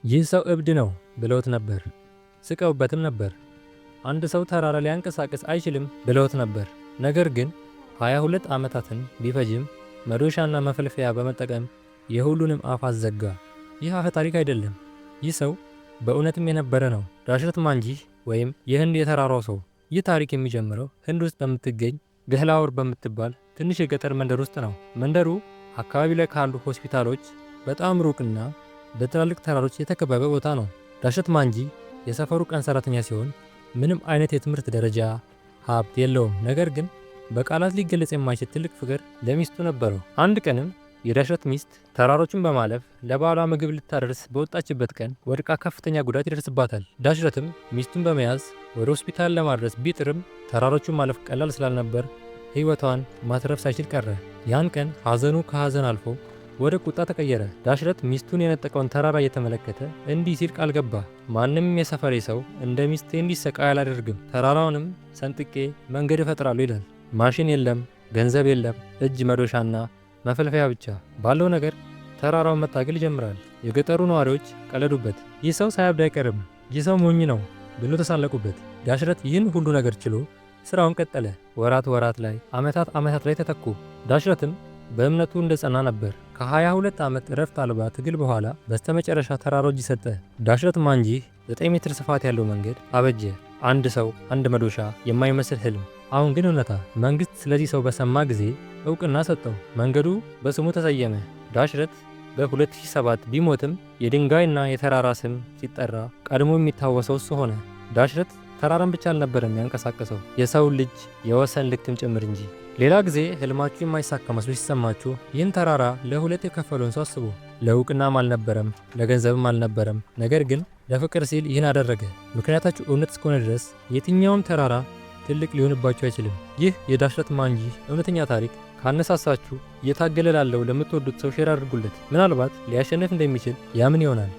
ይህ ሰው እብድ ነው ብለውት ነበር። ስቀውበትም ነበር። አንድ ሰው ተራራ ሊያንቀሳቅስ አይችልም ብለውት ነበር። ነገር ግን 22 ዓመታትን ቢፈጅም መዶሻና መፈልፈያ በመጠቀም የሁሉንም አፍ አዘጋ። ይህ አፈ ታሪክ አይደለም። ይህ ሰው በእውነትም የነበረ ነው። ዳሽረት ማንጂ ወይም የህንድ የተራራው ሰው። ይህ ታሪክ የሚጀምረው ህንድ ውስጥ በምትገኝ ገህላውር በምትባል ትንሽ የገጠር መንደር ውስጥ ነው። መንደሩ አካባቢ ላይ ካሉ ሆስፒታሎች በጣም ሩቅና በትላልቅ ተራሮች የተከበበ ቦታ ነው። ዳሽረት ማንጂ የሰፈሩ ቀን ሰራተኛ ሲሆን ምንም አይነት የትምህርት ደረጃ፣ ሀብት የለውም። ነገር ግን በቃላት ሊገለጽ የማይችል ትልቅ ፍቅር ለሚስቱ ነበረው። አንድ ቀንም የዳሽረት ሚስት ተራሮችን በማለፍ ለባሏ ምግብ ልታደርስ በወጣችበት ቀን ወድቃ ከፍተኛ ጉዳት ይደርስባታል። ዳሽረትም ሚስቱን በመያዝ ወደ ሆስፒታል ለማድረስ ቢጥርም ተራሮቹን ማለፍ ቀላል ስላልነበር ሕይወቷን ማትረፍ ሳይችል ቀረ። ያን ቀን ሐዘኑ ከሐዘን አልፎ ወደ ቁጣ ተቀየረ። ዳሽረት ሚስቱን የነጠቀውን ተራራ እየተመለከተ እንዲህ ሲል ቃል ገባ። ማንም የሰፈሬ ሰው እንደ ሚስቴ እንዲሰቃይ አላደርግም፣ ተራራውንም ሰንጥቄ መንገድ እፈጥራለሁ ይላል። ማሽን የለም፣ ገንዘብ የለም፣ እጅ መዶሻና መፈልፈያ ብቻ። ባለው ነገር ተራራውን መታገል ይጀምራል። የገጠሩ ነዋሪዎች ቀለዱበት። ይህ ሰው ሳያብድ አይቀርም፣ ይህ ሰው ሞኝ ነው ብሎ ተሳለቁበት። ዳሽረት ይህን ሁሉ ነገር ችሎ ስራውን ቀጠለ። ወራት ወራት ላይ፣ ዓመታት ዓመታት ላይ ተተኩ። ዳሽረትም በእምነቱ እንደጸና ነበር። ከ22 ዓመት እረፍት አልባ ትግል በኋላ በስተመጨረሻ ተራራው እጅ ሰጠ። ዳሽረት ማንጂ 9 ሜትር ስፋት ያለው መንገድ አበጀ። አንድ ሰው፣ አንድ መዶሻ የማይመስል ህልም፣ አሁን ግን እውነታ። መንግስት ስለዚህ ሰው በሰማ ጊዜ እውቅና ሰጠው። መንገዱ በስሙ ተሰየመ። ዳሽረት በ2007 ቢሞትም የድንጋይና የተራራ ስም ሲጠራ ቀድሞ የሚታወሰው እሱ ሆነ። ዳሽረት ተራራን ብቻ አልነበረም ያንቀሳቀሰው፣ የሰው ልጅ የወሰን ልክም ጭምር እንጂ። ሌላ ጊዜ ህልማችሁ የማይሳካ መስሎ ሲሰማችሁ ይህን ተራራ ለሁለት የከፈለውን ሰው አስቡ። ለእውቅናም አልነበረም፣ ለገንዘብም አልነበረም። ነገር ግን ለፍቅር ሲል ይህን አደረገ። ምክንያታችሁ እውነት እስከሆነ ድረስ የትኛውም ተራራ ትልቅ ሊሆንባችሁ አይችልም። ይህ የዳሽረት ማንጂ እውነተኛ ታሪክ ካነሳሳችሁ እየታገለ ላለው ለምትወዱት ሰው share አድርጉለት። ምናልባት ሊያሸንፍ እንደሚችል ያምን ይሆናል።